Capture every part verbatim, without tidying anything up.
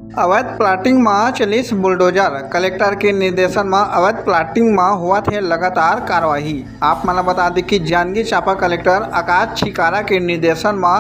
अवैध प्लाटिंग म चलिस बुलडोजर। कलेक्टर के निर्देशन म अवैध प्लाटिंग म होवत हे लगातार कार्रवाई। आप मन ल बता दें कि जांजगीर चांपा कलेक्टर आकाश छिकारा के निर्देशन म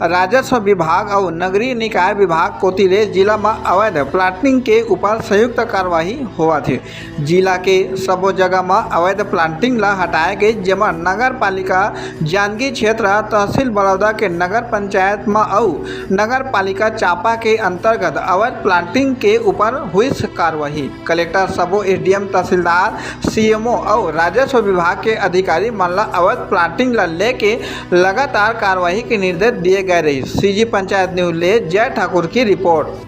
राजस्व विभाग अउ नगरीय निकाय विभाग कोति ले जिला म अवैध प्लाटिंग के ऊपर संयुक्त कार्रवाई होवत हे। जिला के सबो जगह म अवैध प्लाटिंग ल हटाए गे, जेमा नगर पालिका जांजगीर क्षेत्र, तहसील बलौदा के नगर पंचायत म अउ नगर पालिका चांपा के अंतर्गत अवैध प्लाटिंग के ऊपर हुइस कार्रवाई। कलेक्टर सबो एसडीएम, तहसीलदार, सीएमओ अउ राजस्व विभाग के अधिकारी मन ल अवैध प्लाटिंग ल लेके लगातार कार्रवाई के निर्देश दिए गए रहिस। सीजी पंचायत न्यूज ले जय ठाकुर की रिपोर्ट।